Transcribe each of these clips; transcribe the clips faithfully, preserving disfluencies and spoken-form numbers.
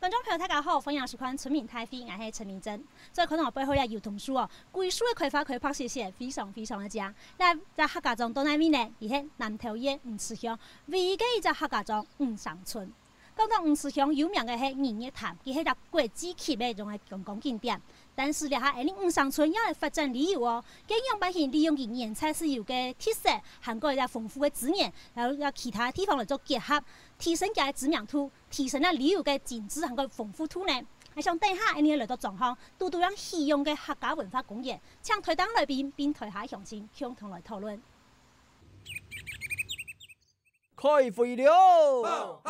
觀眾朋友，大家好，歡迎收看《村民大會》，𠊎係陳明真。所以看到背後這油桐樹哦，歸樹个開花開白雪雪，非常非常个靚。該這客家庄到哪位呢？佢係南投縣魚池鄉唯一个一隻客家庄魚城村。講到魚池鄉有名个係日月潭，佢係隻國際級个一種个觀光景點。但是這下𠊎俚魚城村也來發展旅遊哦，該仰般形利用佢原在就有个特色，還過一隻豐富个資源，然後摎其他地方來做結合，提升佢个知名度， 提升了旅遊个精緻還過豐富度呢？𠊎想等下𠊎俚來到莊項，堵堵樣起用个客家文化公園，請台頂來賓並台下鄉親共同來討論。開會了！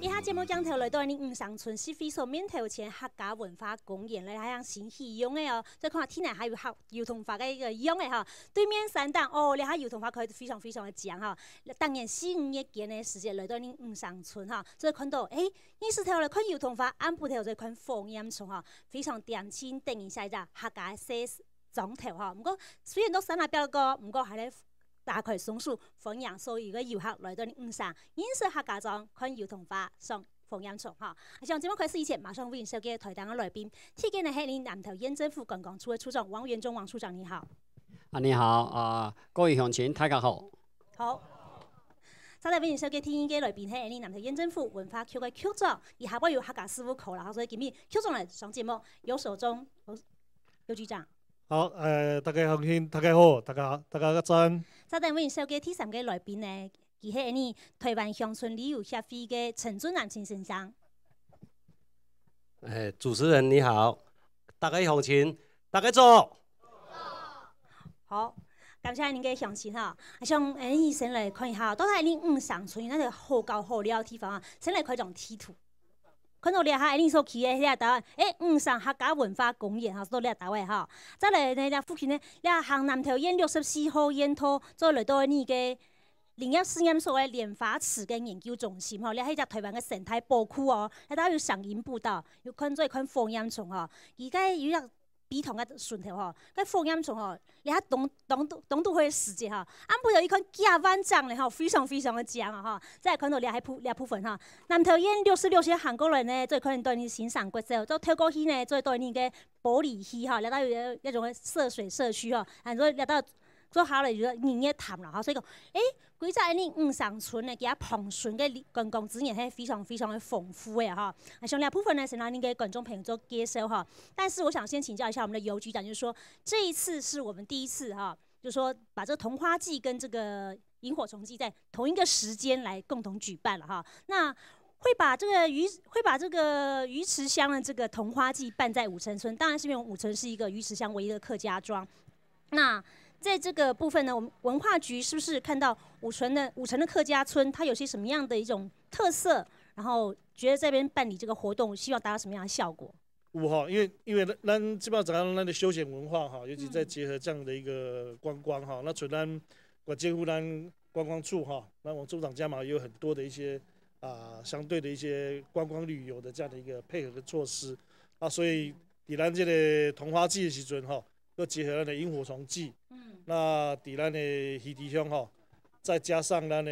這下節目鏡頭來到𠊎俚魚城村十一所面頭前客家文化公園，來，還有新起用个哦。所以看到天頂還有好油桐花个一個樣个哈。對面山頂哦，這下油桐花開得非常非常个靚哈。當然四五月間个時節來到𠊎俚魚城村哈，所以看到，誒，日時頭來看油桐花，暗晡頭來看火焰蟲哈，非常恬靜，等於係一隻客家个小莊頭哈。毋過雖然到山下標高，毋過還係打開雙手，歡迎所有个遊客來到𠊎俚魚城，認識客家庄，看油桐花，賞火焰蟲哈。啊，像節目開始以前，馬上為你紹介台頂个來賓。第一個呢係𠊎俚南投縣政府觀光處个處長王元忠王處長，你好。啊，你好，啊，各位鄉親，大家好。好。再來為你紹介第二個來賓係𠊎俚南投縣政府文化局个局長，佢下背有客家事務科啦，所以今日局長來上節目，游守中游，游局長。 好，呃，大家鄉親，大家好，大家，大家早安。再來為你紹介第三個來賓呢，佢係𠊎俚台灣鄉村旅遊協會个陳俊南陳先生。哎，主持人你好，大家鄉親，大家早。好，感謝𠊎俚个鄉親哈。啊，像𠊎俚先來看一下，到底𠊎俚魚城村有哪個好搞好尞个地方啊？先來開張地圖。 看到這下，𠊎俚所企个這搭位，誒，魚城客家文化公園哈，到這搭位哈。再來呢，這附近呢，這行南投縣六十四號縣道，再來到該個林業試驗所个蓮花池个研究中心吼，這係一隻台灣个生態寶庫哦。這搭位有賞螢步道，有看，做看火焰蟲吼，佢該有一隻 陂塘个脣頭吼，該火焰蟲吼，這下當，當，當堵好个時節吼，暗晡頭一看幾萬隻呢吼，非常非常个靚啊吼。再來看到這下部，這部分吼，南投縣六十六線行過來呢，做看到你欣賞國小，再透過去呢，做到你个玻璃溪吼，這搭有一種个涉水社區吼，還有這搭 做下來就係日月潭啦，吼，所以講，誒，歸隻𠊎俚魚城村呢，佢个旁脣个觀光資源係非常非常个豐富个吼。啊，像這部分呢，先摎𠊎俚个觀眾朋友做介紹吼。但是我想先請教一下我們的游局長，就是說，這一次是我們第一次哈，就是說把這個桐花祭跟這個螢火蟲祭在同一個時間來共同舉辦了哈。那會把這個魚，會把這個魚池鄉的這個桐花祭辦在五城村，當然是因為五城是一個魚池鄉唯一的客家庄。 那在這個部分呢，我們文化局是不是看到五城的，五城的客家村，它有些什麼樣的一種特色？然後覺得這邊辦理這個活動，希望達到什麼樣的效果？有吼，因為，因為咱，咱這擺講咱的休閒文化哈，尤其再結合這樣的一個觀光哈，嗯。那除了咱國政府咱觀光處哈，那我們處長加碼也有很多的一些，啊，相對的一些觀光旅遊的這樣的一個配合的措施。啊，所以佇咱這個桐花祭的時陣吼， 又結合咱的螢火蟲祭。嗯。那佇咱的魚池鄉吼，再加上咱的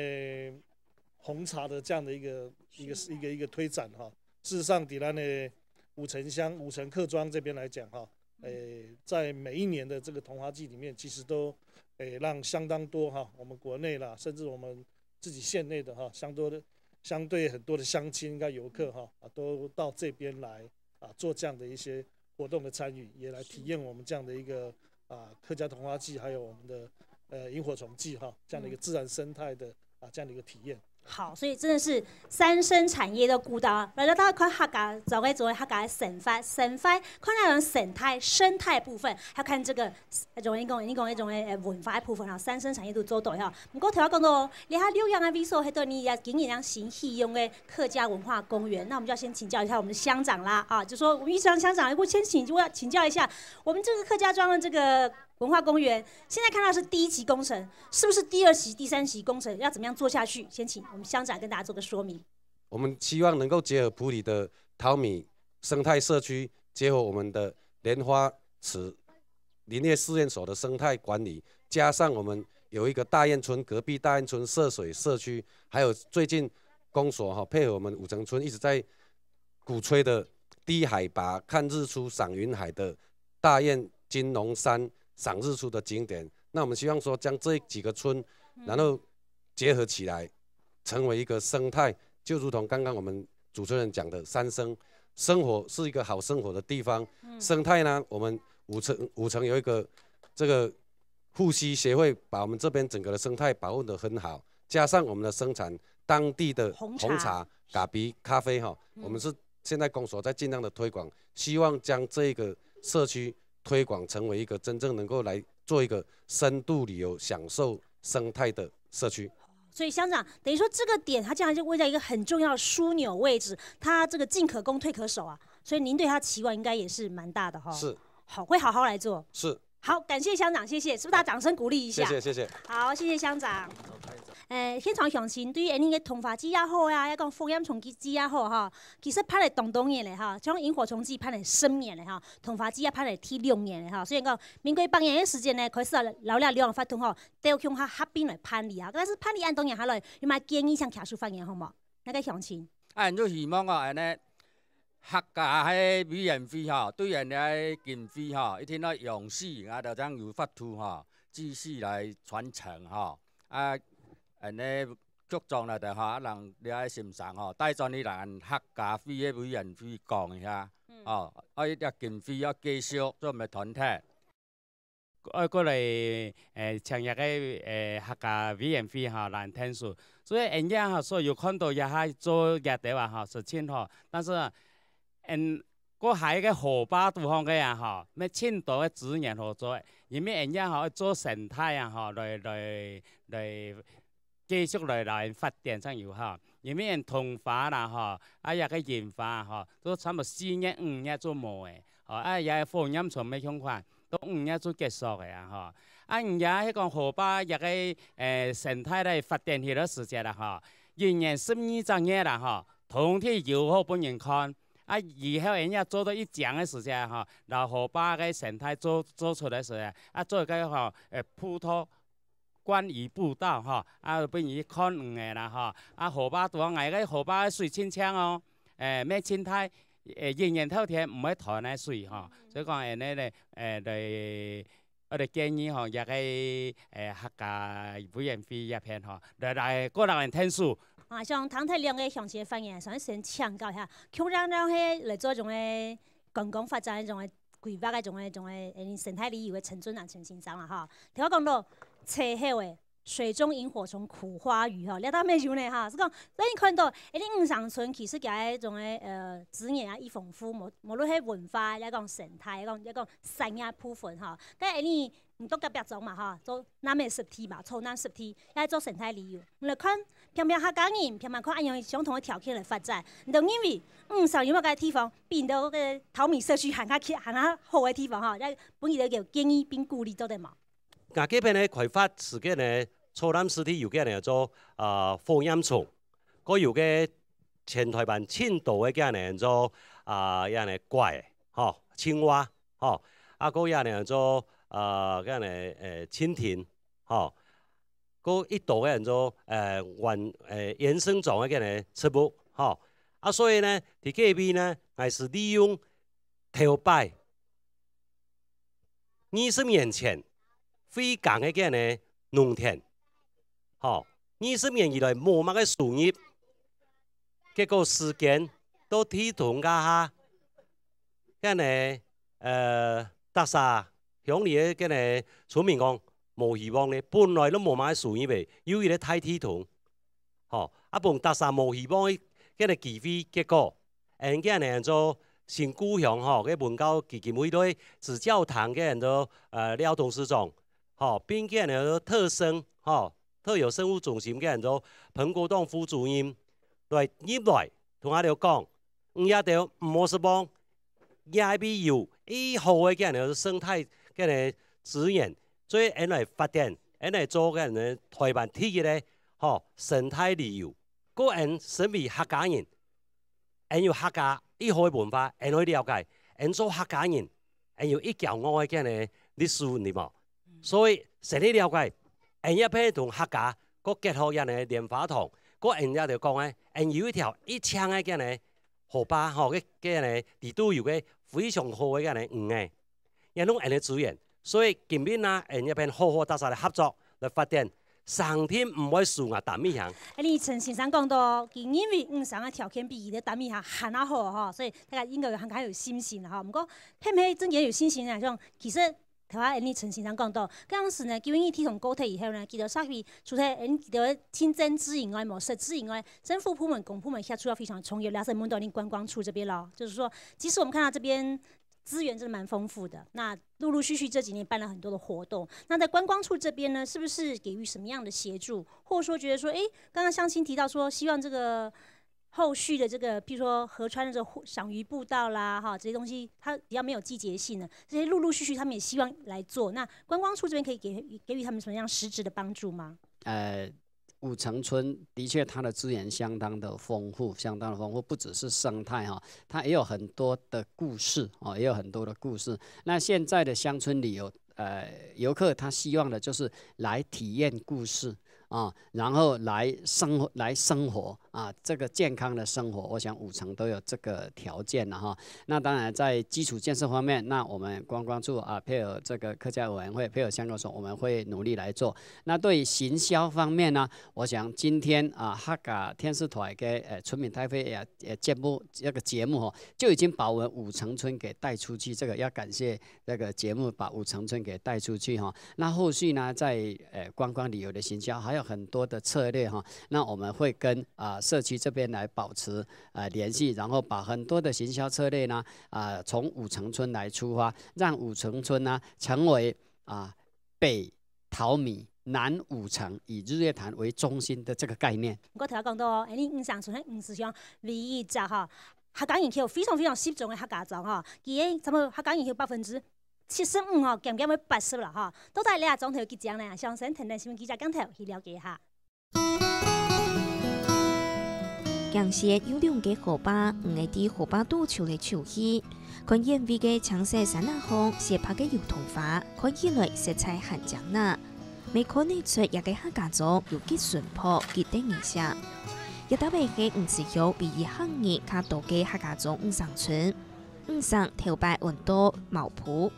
紅茶的這樣的一個，一個，一個，一個推展哈。事實上，佇咱的五城鄉、五城客庄這邊來講哈，嗯。誒，在每一年的這個桐花祭裡面，其實都，誒，讓相當多哈，我們國內啦，甚至我們自己縣內的哈，相多的，相對很多的鄉親跟遊客哈，啊，都到這邊來，啊，做這樣的一些活動的參與，也來體驗我們這樣的一個，啊，客家桐花祭，還有我們的，呃，螢火蟲祭哈，這樣的一個自然生態的，啊，這樣的一個體驗。好，所以真的是三生產業都顧到啊。來到大家看客家，做个做个客家的生活，生活，看那種生態、生態部分，還看這個 一種，一種，一種，一種，呃，文化的部分吼，三生產業都做到吼。毋過頭先講到，這下綠楊个位所，係對你也經營了新起用个客家文化公園，那我們就要先請教一下我們的鄉長啦，啊，就說我們鄉，鄉長，我先請，我要請教一下，我們這個客家庄的這個文化公园，现在看到是第一期工程，是不是第二期、第三期工程要怎么样做下去？先请我们乡长跟大家做个说明。我们希望能够结合埔里的淘米生态社区，结合我们的莲花池林业试验所的生态管理，加上我们有一个大雁村，隔壁大雁村涉水社区，还有最近公所哈配合我们五城村一直在鼓吹的低海拔看日出赏云海的大雁金龙山赏日出的景点。那我们希望说将这几个村，然后结合起来，成为一个生态，就如同刚刚我们主持人讲的三生，生活是一个好生活的地方，生态呢，我们五城五城有一个这个护溪协会把我们这边整个的生态保护得很好，加上我们的生产当地的红茶、红茶、咖啡、咖啡哈，我们是现在公所在尽量的推广，希望将这个社区推广成为一个真正能够来做一个深度旅游、享受生态的社区。所以乡长，等于说这个点，它将来就位在一个很重要的枢纽位置，它这个进可攻退可守啊，所以您对它期望应该也是蛮大的哈。是，好，会好好来做。是，好，感谢乡长，谢谢，是不是大家掌声鼓励一下？谢谢谢谢。好，谢谢乡长。呃，现场乡亲对于恁个桐花季也好啊，也讲火焰虫季也好哈，其实办了当多年了哈，像萤火虫季办了十年了哈，桐花季也办了第六年了哈，所以讲民国八年的时间呢，开始啊，老了两发通吼，都共下合并来办理啊。但是办理恁多年下来，有冇建议想客户发言好无？那个乡亲？啊，就希望哦，安尼客家个委员会吼，对安尼个经费吼，一定要用心，啊，就将有法度吼，继续来传承吼。啊，安尼局长了的吼，啊，人了个先生吼，带转去人客家会个委员会讲一下，吼，啊，一个经费要继续做么团体。 愛過來誒請這个誒客家委員會吼來𢯭手。所以𠊎這吼所有看到這下做這兜啊吼是盡好，但是嗯過下一个河壩肚項个啊吼，乜盡多个資源好做，因為𠊎這吼愛做生態啊吼，來來來 繼續來來發展正有吼。因為桐花啦吼，啊這个櫻花吼，都差毋多四月五月就無誒，吼，啊這个火焰松乜共款，到五月就結束誒啊吼。啊這係講河壩這个誒生態來發展起來時節啦吼，一年十二隻月啦吼，通體有好分人看。啊以後人家做到一張个時節吼，摎河壩个生態做做出來時節，啊做个吼誒步道 觀魚步道吼，啊分人看魚个啦吼。啊河壩肚𠊎个河壩个水盡淨哦，誒乜盡大，誒一年透天毋會斷个水吼。所以講恁呢咧，誒來𠊎來建議吼，這个誒客家委員會這片吼，來來過來𢯭手。啊，像聽忒兩个鄉親个發言，想先請教一下，共樣樣係來做一種个觀光發展一種个 規劃个種个種个誒生態旅遊个陳俊南陳先生啦吼。頭先講到最後个水中螢火蟲苦花魚吼，這搭乜有呢吼，係講，所以看到誒你五城村其實佢个種个呃資源啊，已豐富，無無論係文化，也講生態，也講也講產業部分吼，該誒你毋到隔壁庄嘛吼，做南美濕地嘛，做南濕地，也做生態旅遊，你來看，平平客家人，平平看恁樣相同个條件來發展，你就認為五城有麼个地方 比到个淘米社區還較還較好个地方吼，來分佢兜个建議並鼓勵做得無？𠊎這片个開發時間呢，草南濕地有个呢做啊火焰蟲，過有个全台灣盡多个个呢做啊樣呢怪吼青蛙吼，啊過樣呢做啊个呢誒蜻蜓吼。 過一道个人做誒原誒原生種个个呢植物吼。啊所以呢，佇該位呢，𠊎係利用頭擺二十年前，惠港个个呢農田，吼，二十年以來無麼个收入，結果時間到地動該下，个呢呃逐儕鄉里个个呢村民講， 無希望呢，本來都無麼个收入个，又一个大地動，吼，啊分逐儕無希望个个个機會，結果，𠊎个呢做新故鄉吼，个文教基金會个紙教堂个人做呃廖董事長，吼，並个呢做特生吼，特有生物中心个人做彭國棟副主任來入來同𠊎兜講，你這兜毋好失望，這位有已好个个呢生態个呢資源，所以𫣆來發展，𫣆來做个呢台灣第一个吼生態旅遊。過𫣆身為客家人，𫣆有客家以後个文化，𫣆愛了解，𫣆做客家人，𫣆有一驕傲个个呢歷史，你無？所以先去了解，𫣆也配同客家，過結合个呢蓮花塘，過𫣆也就講个，𫣆有一條一千个个呢河壩吼，个个呢裡肚有个非常好个个呢魚个，也用𫣆个資源，所以今日呢，𫣆這片好好大家來合作來發展。 生定毋會輸𠊎大米行。哎，你陳先生講到，佢認為吳生个條件比佢个大米行還較好吼，所以大家應該有還較有信心吼。毋過，係毋係真正有信心呢？像其實頭下你陳先生講到，當時呢，九一一地動過忒以後呢，佢兜社區除忒，嗯，佢兜競爭之以外，無實質以外，政府部門、公部門協助要非常充裕。了解問到你觀光處這邊咯，就是說，其實我們看到這邊資源真的蠻豐富的。那陸陸續續這幾年辦了很多的活動，那在觀光處這邊呢，是不是給予什麼樣的協助，或者說覺得說，誒，剛剛鄉親提到說，希望這個後續的這個，譬如說河川的這個賞魚步道啦，哈，這些東西它比較沒有季節性的，這些陸陸續續他們也希望來做。那觀光處這邊可以給給予他們什麼樣實質的幫助嗎？呃，五城村的確它的資源相當的豐富，相当的丰富，不只是生态哈，它也有很多的故事哦，也有很多的故事。那现在的乡村旅游，呃，游客他希望的就是来体验故事啊，然后来生活，来生活啊，这个健康的生活，我想五城都有这个条件了哈。那当然在基础建设方面，那我们观光处啊，配合这个客家委员会，配合乡公所，我们会努力来做。 那对于行销方面呢，我想今天啊，客家电视台个呃村民大会也也节目这个节目吼，就已经把我们五城村给带出去，这个要感谢这个节目把五城村给带出去哈。那后续呢，在呃观光旅游的行销还有很多的策略哈，那我们会跟啊社区这边来保持呃联系，然后把很多的行销策略呢啊从五城村来出发，让五城村呢成为啊北 淘米南五城以日月潭为中心的这个概念。毋過頭先講到哦，𫣆俚五城村係五十鄉唯一一隻吼，客家人口非常非常集中个客家庄吼，佢个差不多客家人口百分之七十五吼，漸漸會八十了吼。到底這莊頭有幾靚呢？詳細跈等新聞記者鏡頭去了解一下。 行線有兩个河壩，你愛在河壩肚泅來泅去。看遠位个青色山林項，雪白个油桐花，看起來實在還靚呢。乜看得出這个客家庄有幾淳樸，幾得人惜。這搭仔係五十鄉唯一客人較多个客家庄五城村。 五城頭擺安到茅埔。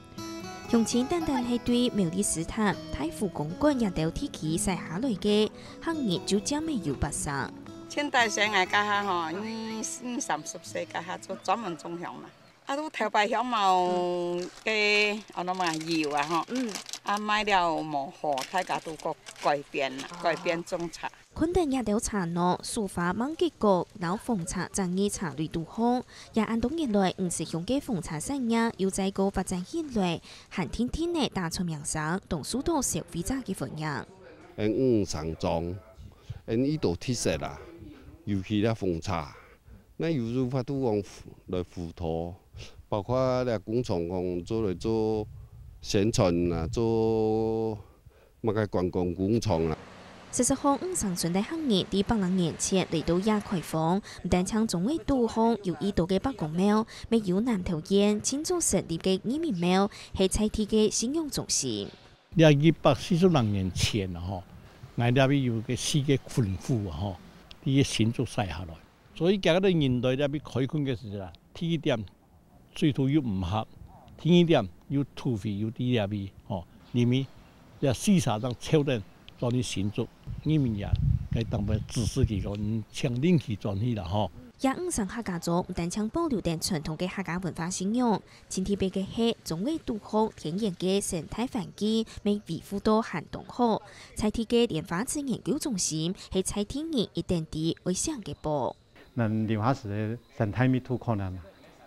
鄉親單單係對苗栗獅潭、大湖公館這兜地區徙下來个，客人就佔仔有八成。盡大細𠊎該下吼，二二三十歲該下做專門種香嘛。啊，都頭擺香茅个，安到嘛油啊吼。嗯。啊，賣了無好，大家都過改變啦，改變種茶。 看等這兜茶農，手花吂結果，摎紅茶整入茶鐳肚項，也恁多年來，五十鄉个紅茶產業又再過發展起來，還定定仔打出名聲，當受到消費者个歡迎。𫣆五城庄，𫣆已多特色啦，尤其這紅茶，那有有法度講來輔導，包括這工廠講做來做宣傳啊，做 麼个觀光工廠啦。事實上，五城村个客人在百零年前來到這開荒，毋單淨庄仔肚項有已多个伯公廟，乜有南投縣盡早成立个義民廟，係在地个信仰中心。這一百四十零年前啊，吼，𠊎這位有个四个坤戶啊，吼，在該新竹徙下來。所以，今个人來這位開墾个時節啊，第一點， 水土又毋合，第二點又土肥又低下位，吼，因為這四儕正湊等轉去新竹，義民也該當面指示佢講，嗯，請恁佢轉去啦，吼。這五城客家庄毋單淨保留等傳統个客家文化信仰，盡特別个係庄仔肚項天然个生態環境乜維護到還當好，在地个蓮花自然研究中心係在地人一等知愛惜个寶。 恁蓮花池个生態密度可能，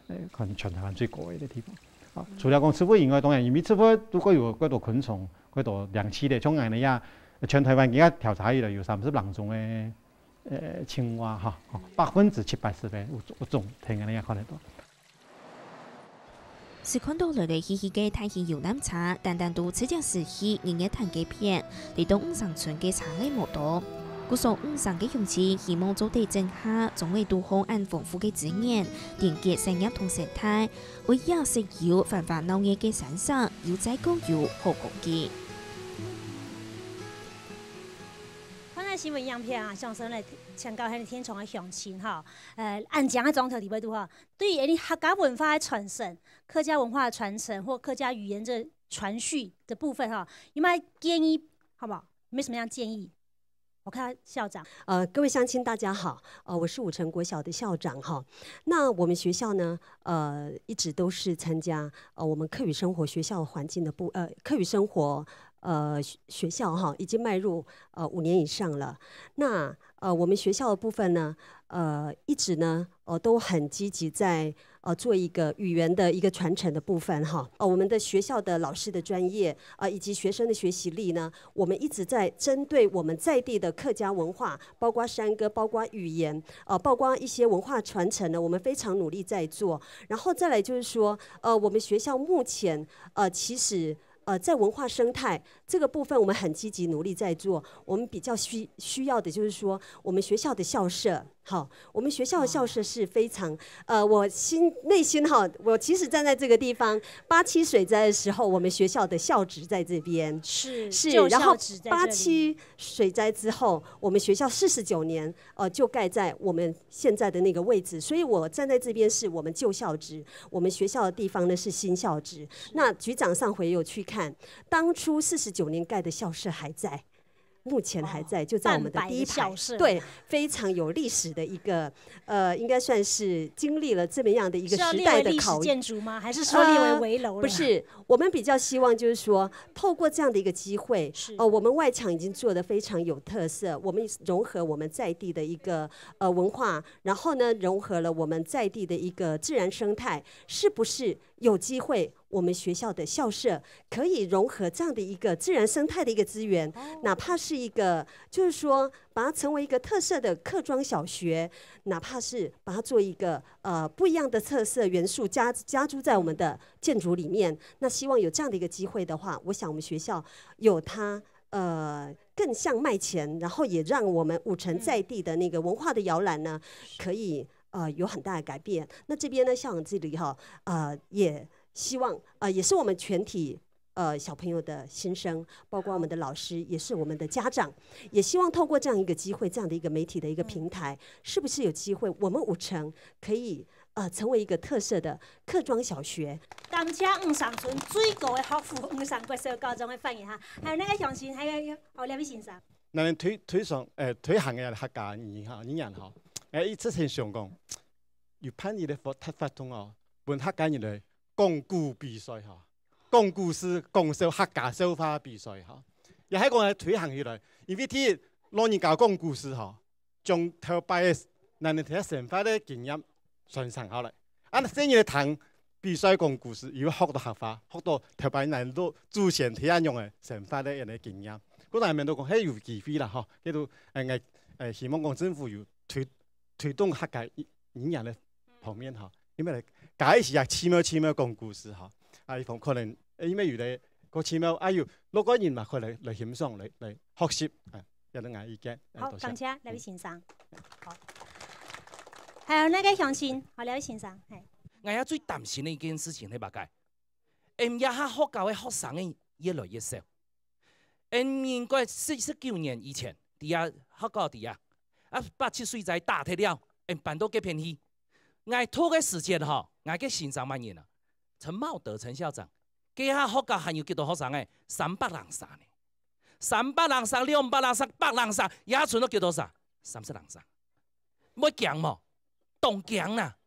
呃，可能全台灣最高个地方。啊，除了講植物以外，當然因為植物都過有過多昆蟲，過多靈氣个，像𠊎等呀，全台灣今下調查起來有三十零種个，呃，青蛙哈，吼，百分之七八十个物種，物種，在𠊎等也看得到。試看到來來去去个大型遊覽車，單單都自家駛去日月潭該片，來到五城村个車仔無多。故所五城个鄉親希望做得整合中外多項恁豐富个資源，連結產業同生態，為這蜃有繁華鬧熱个山城，又再過有好光景。看到新聞影片啊，想說來請教下天長个鄉親哈，呃，恁靚个莊頭裡背肚哈，對於你客家文化个傳承、客家文化的傳承或客家語言的傳續的部分哈，有沒有建議？好不好？有沒有什麼樣的建議？我看校長。呃，各位鄉親，大家好，呃，我是五城国小的校长哈。那我们学校呢，呃，一直都是参加呃我们客语生活学校环境的部呃客语生活呃学学校哈，已经迈入呃五年以上了。那呃我们学校的部分呢，呃一直呢呃都很积极在呃做一个语言的一个传承的部分哈。呃我们的学校的老师的专业呃以及学生的学习力呢，我们一直在针对我们在地的客家文化，包括山歌，包括语言，呃，包括一些文化传承呢，我们非常努力在做。然后再来就是说，呃，我们学校目前呃其实呃在文化生态这个部分，我们很积极努力在做。我们比较需需要的就是说，我们学校的校舍。好，我们学校的校舍是非常，呃，我心内心哈，我其实站在这个地方，八七水灾的时候，我们学校的校址在这边，是，是，旧然后校址在这里八七水灾之后，我们学校四十九年，呃，就盖在我们现在的那个位置，所以我站在这边是我们旧校址，我们学校的地方呢是新校址。那局长上回有去看，当初四十九年盖的校舍还在。目前还在，就在我们的半白的第一排校舍，对，非常有历史的一个，呃，应该算是经历了这么样的一个是要时列为历史代的考验。建筑吗？还是说列为呃危楼了？不是，我们比较希望就是说，透过这样的一个机会，是呃，我们外墙已经做得非常有特色，我们融合我们在地的一个呃文化，然后呢，融合了我们在地的一个自然生态，是不是有机会我们学校的校舍可以融合这样的一个自然生态的一个资源，哪怕是一个，就是说把它成为一个特色的客庄小学，哪怕是把它做一个呃不一样的特色元素加加注在我们的建筑里面，那希望有这样的一个机会的话，我想我们学校有它呃更像卖钱，然后也让我们五城在地的那个文化的摇篮呢，可以呃有很大的改变。那这边呢，校长这里哈，呃也希望呃也是我们全体。呃，小朋友的心声，包括我们的老师，也是我们的家长，也希望透过这样一个机会，这样的一个媒体的一个平台，是不是有机会，我们五城可以呃成为一个特色的客庄小学？感谢五城村最高的学府五城国小高中的发言哈，还有那个乡亲，还有哦，两位先生，那推推崇呃推行个客家语哈语言哈，哎，一直很想讲，有办一个活活动哦，分客家人来讲古比赛哈，讲故事、讲笑客家笑话比赛哈，也系讲来推行起来，因为第一，老人家讲故事哈，将头摆个那你睇生活个经验传承下来，啊，所以你听比赛讲故事，又学到客话，学到头摆人都祖先睇下用个生活个人个经验。古代人都讲，嘿有机会啦吼，佢都诶诶，希望讲政府有推推动客家语言个方面吼，因为咧，假一时啊，奇妙奇妙讲故事吼，啊，一方可能因为有个个奇妙，啊有老个人嘛，可能来欣赏，来来学习啊，有个意见。好，多谢感谢两位先生。好，还有那个乡亲，好，两位先生，嘿，我也最担心的一件事情係麼个？因為這下學校的學生越來越少。因民國四十九年以前，在這學校在這，啊八七水災打忒了，因搬到該片去。𠊎讀个時節吼，𠊎个先生麼人啊？陳茂德陳校長，該下學校還有幾多學生誒？三百零三呢。三百零三、兩百零三、百零三，這下存到幾多儕？三十零儕。會驚無？當驚啦！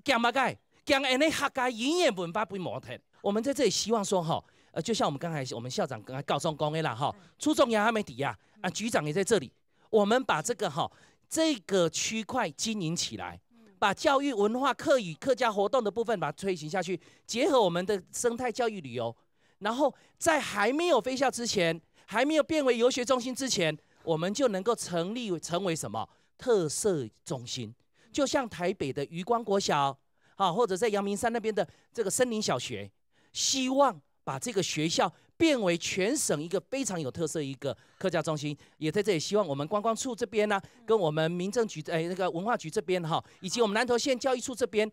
驚麼个？驚恁呢客家語言文化會無忒。我們在這裡希望說哈，呃，就像我們剛才我們校長剛才高中講的啦哈，初中也還沒抵啊，啊局長也在這裡，我們把這個哈這個區塊經營起來，把教育文化、客語、客家活動的部分把它推行下去，結合我們的生態教育旅遊，然後在還沒有非校之前，還沒有變為遊學中心之前，我們就能夠成立成為什麼特色中心，就像台北的漁光國小，哈，或者在阳明山那边的这个森林小学，希望把这个学校变为全省一个非常有特色一个客家中心。也在这里希望我们观光处这边呢、跟我们民政局，哎，那个文化局这边哈，以及我们南投县教育处这边，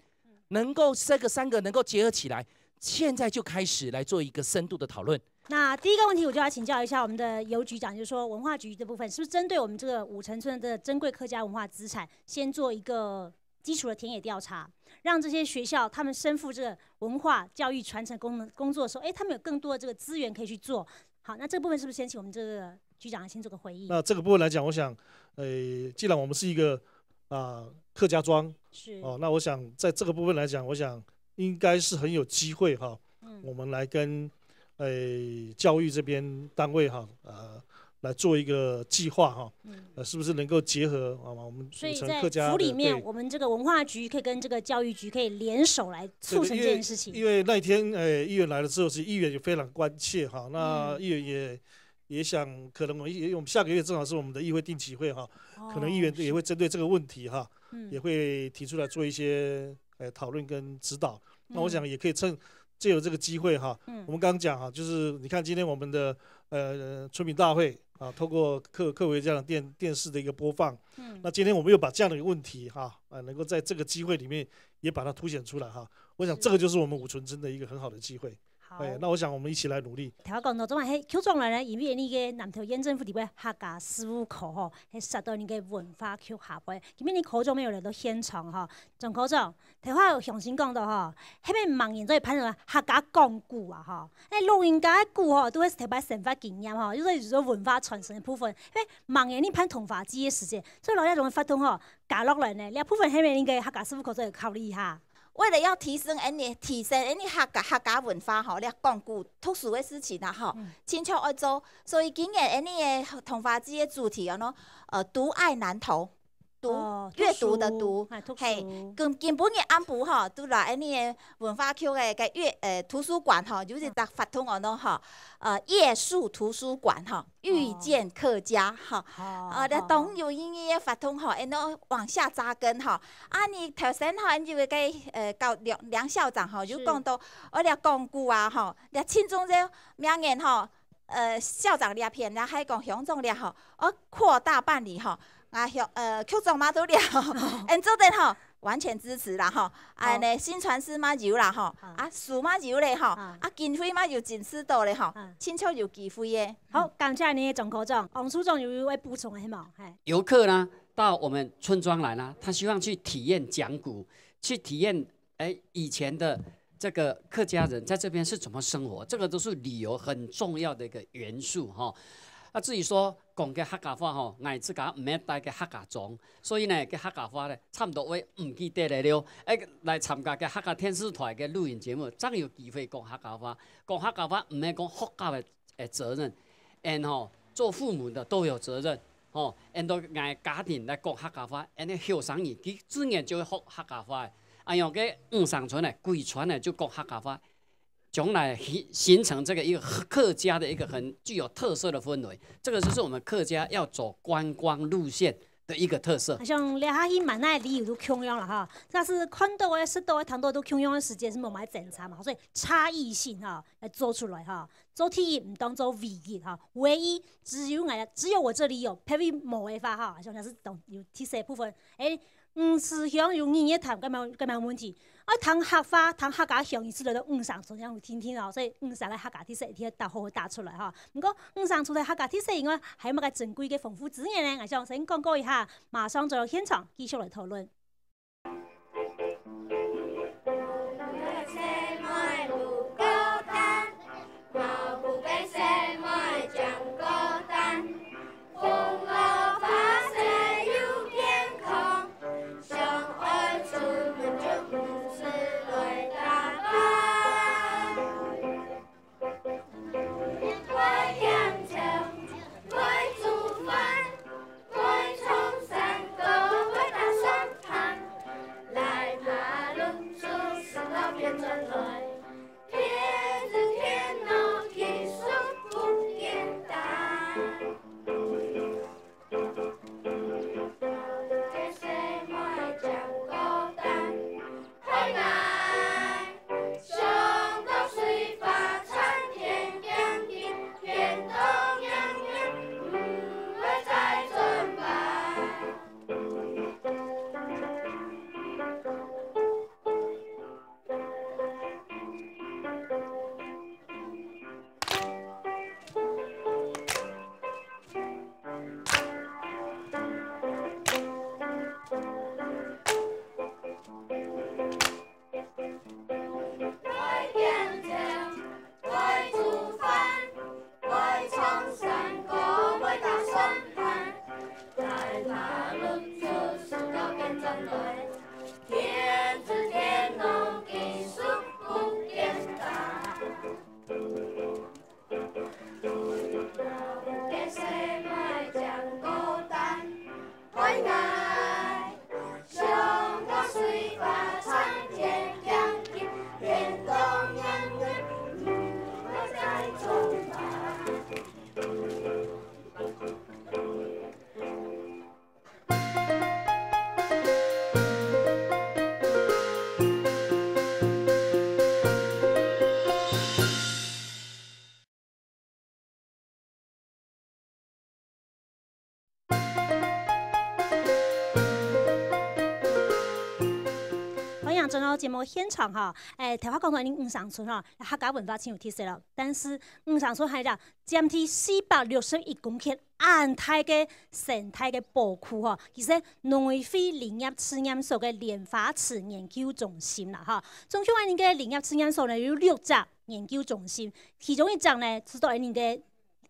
能够这个三个能够结合起来，现在就开始来做一个深度的讨论。那第一个问题，我就要请教一下我们的游局长，就是说文化局的部分，是不是针对我们这个五城村的珍贵客家文化资产，先做一个基础的田野调查，让这些学校他们身负这个文化教育传承功能工作的时候，哎，他们有更多的这个资源可以去做。好，那这个部分是不是先请我们这个局长来先做个回应？那这个部分来讲，我想，呃，既然我们是一个啊、客家庄，是哦，那我想在这个部分来讲，我想应该是很有机会哈，嗯我们来跟呃教育这边单位哈，呃，来做一个计划哈，嗯。呃，是不是能够结合啊我们所以五城客家的在府里面，对我们这个文化局可以跟这个教育局可以联手来促成这件事情。因为那一天，呃，议员来了之后，其实议员也非常关切哈。那嗯议员也也想，可能我们因为我们下个月正好是我们的议会定期会哈，可能议员也会针对这个问题哈，嗯也会提出来做一些呃讨论跟指导。那我嗯想也可以趁借由这个机会哈，嗯我们刚刚讲哈，就是你看今天我们的呃村民大会啊，透过客客委这样的电电视的一个播放，嗯那今天我们又把这样的一个问题哈，啊，能够在这个机会里面也把它凸显出来哈。我想这个就是我们五城镇的一个很好的机会。好。哎，那我想我们一起来努力。頭先講到，總係邱總來呢，因為呢个南投縣政府裡背客家事務科吼，係設到呢个文化局下背。今日呢科長也有來到現場吼，總科長，頭先有詳細講到吼，係毋係吂人做得辦到客家講古啊吼？誒，老人家个古吼，都係頭擺生活經驗吼，就係說文化傳承个部分。係毋係吂人你辦桐花祭个時節，所以老人家就會發動吼，加落來呢，這部分係毋係應該客家事務科做得考慮一下？為了要提升恁呢，提升恁呢客家客家文化吼，這講古讀書个事情啊吼，親像愛做，所以今年恁呢个桐花祭个主題哦，喏，呃，讀愛南投，讀哦閱讀的讀，讀書哎讀嘿書，今今晡日暗晡吼，都來恁呢个文化局个个閱呃圖書館吼，有一隻活動哦，喏吼，呃夜宿圖書館吼，遇見客家吼。哦哦，這當有意義个活動吼，恁呢往下扎根吼。啊，你頭先吼，恁有个呃教梁梁校長吼，有是講到，哦，這講古啊吼，這親像這明年吼，呃校長這片，這還講鄉長這吼，哦擴大辦理吼，啊鄉呃局長嘛都這吼，恁做得吼，完全支持啦吼，啊呢薪傳師嘛有啦吼，啊書嘛有咧吼，啊經費嘛有緊使到咧吼，親像有機會个。好，感謝你，總科長。王處長有要補充个係無？嘿，游客呢到我们村庄来呢，他希望去体验讲古，去体验哎以前的这个客家人在这边是怎么生活，这个都是旅游很重要的一个元素哈。啊，至于说讲个客家话吼，𠊎自家毋係戴个客家庄，所以呢，个客家话呢，差不多會毋記得了了。哎，来参加个客家电视台个录影节目，正有机会讲客家话。讲客家话毋係讲学校个诶责任，and吼做父母的都有责任，吼，and到𠊎家庭来讲客家话，and后生人佢自然就会学客家话。哎哟，个五城村呢，规村呢就讲客家话，将来形形成这个一个客家的一个很具有特色的氛围。这个就是我们客家要走观光路线的一个特色。像這下去滿哪旅遊都共樣了哈，但是看到个、食到个、聽到都共樣个時間是無麼个精差嘛，所以差異性哈來做出來哈。做第一毋當做唯一哈，唯一只有𠊎，只有我這裡有，別位無个話哈，像係當有特色部分，誒，嗯，思鄉有語言談，該無該無問題。 愛談客話，談客家鄉，意思來到五城村，像有聽聽哦，所以五城个客家特色一定要打好好打出來哈。毋過五城除了客家特色以外，還有麼个珍貴个豐富資源呢？𠊎想先廣告一下，馬上就到現場繼續來討論。歡迎轉到節目現場哈！誒，頭下講到你五常村哈，客家文化真有特色咯。但是五常村還有佔地四百六十一公頃恁大个生態个寶庫哈，其實農委會林業試驗所个蓮花池研究中心啦哈，總共恁个林業試驗所呢有六隻研究中心，其中一隻呢就在恁个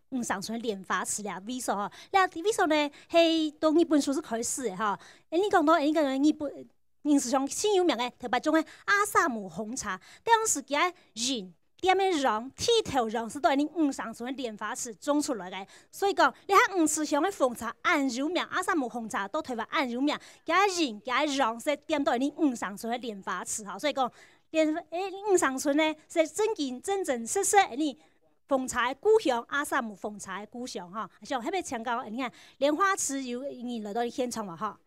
五常村蓮花池這位所哈，這位所呢係到日本時代開始个哈。恁呢講到恁个日本，歷史上盡有名个，特別種个阿薩姆紅茶，當時佢个仁 店个洋，地頭洋係在恁五常村个蓮花池種出來个。所以講，這下五池鄉个紅茶恁有名，阿薩姆紅茶到台灣恁有名，佢个仁、佢个洋係點到恁五常村个蓮花池哈。所以講，蓮，誒，五常村呢，係真經真真實實恁紅茶个故鄉，阿薩姆紅茶个故鄉哈。像特別請教，你看蓮花池有人來到現場無哈？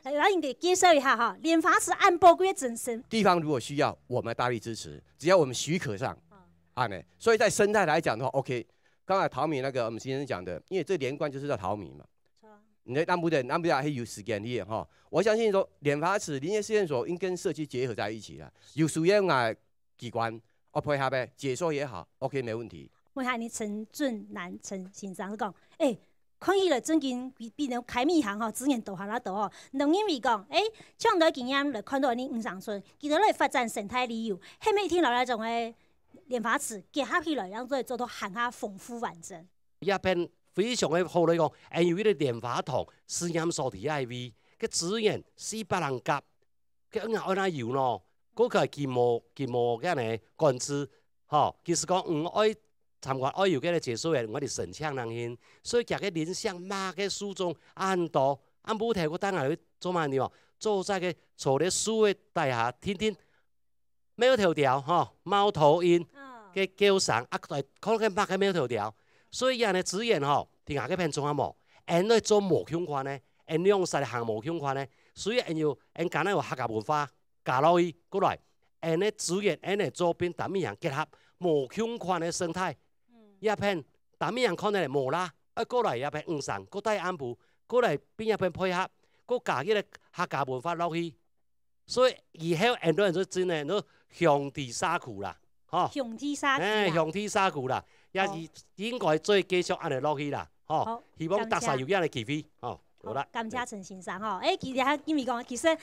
來，來，你給介紹一下哈，蓮花池恁寶貴个精神。地方如果需要，我們大力支持，只要我們許可上，嗯。按呢。所以在生態來講的話，OK，剛才陶明那個我們先生講的，因為這連貫就是在陶明嘛。是啊。你在南部的，南部還有時間力哈，我相信說蓮花池林業試驗所應該跟社區結合在一起了，有需要啊，機關，哦，配合呗，解說也好，OK，沒問題。問下你陳俊南陳先生係講，誒， 看起來真經比，比人開米行吼，資源多還較多吼。你認為講，誒，從你个經驗來看到恁五常村，佢等來發展生態旅遊，係毋係一定摎這種个蓮花池結合起來，讓佢做到還較豐富完整？這片非常个好來講，還有一個蓮花塘試驗所在該位，个資源四百零甲， 該𠊎愛哪有呢？過去佢無，佢無恁呢管制，吼，其實講，嗯，愛參觀愛有該个解說員，𠊎兜申請人去，所以佢个林相嘛个樹種恁多，恁無頭个，當然會做麼个呢？做在个坐在樹个底下，天天貓頭鳥，吼，貓頭鷹，嗯。个叫聲，啊，來看該麼个貓頭鳥。所以恁呢資源吼，在𠊎个片種啊無，恁呢做無相款呢，恁兩儕行無相款呢，所以恁有，恁敢若有客家文化 加落去，過來，恁呢資源，恁呢做變逐物項結合，無相款个生態。嗯。這片逐物項看起來無啦，愛過來這片五常，過大安埔，過來變這片配合，過加一個客家文化落去。所以以後恁多人就真个，就兄弟社區啦，吼。兄弟社區啦。哎，兄弟社區啦，也哦。應該做繼續恁呢落去啦，吼。好，希望大家有恁个機會，吼。 好啦。好，感謝陳先生吼。誒，其實哈，因為講，其實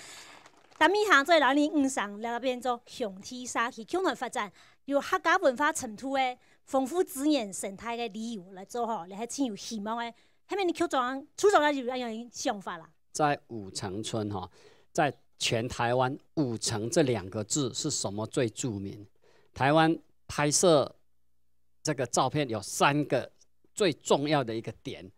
逐物項做老人五常，來變做兄弟社區共同發展，有客家文化程度个豐富資源、生態个旅遊來做吼，這係真有希望个。下面你局長、處長有恁樣个想法啦？在五常村哈，在全台灣五常這兩個字是什麼最著名？台灣拍攝這個照片有三個最重要的一個點，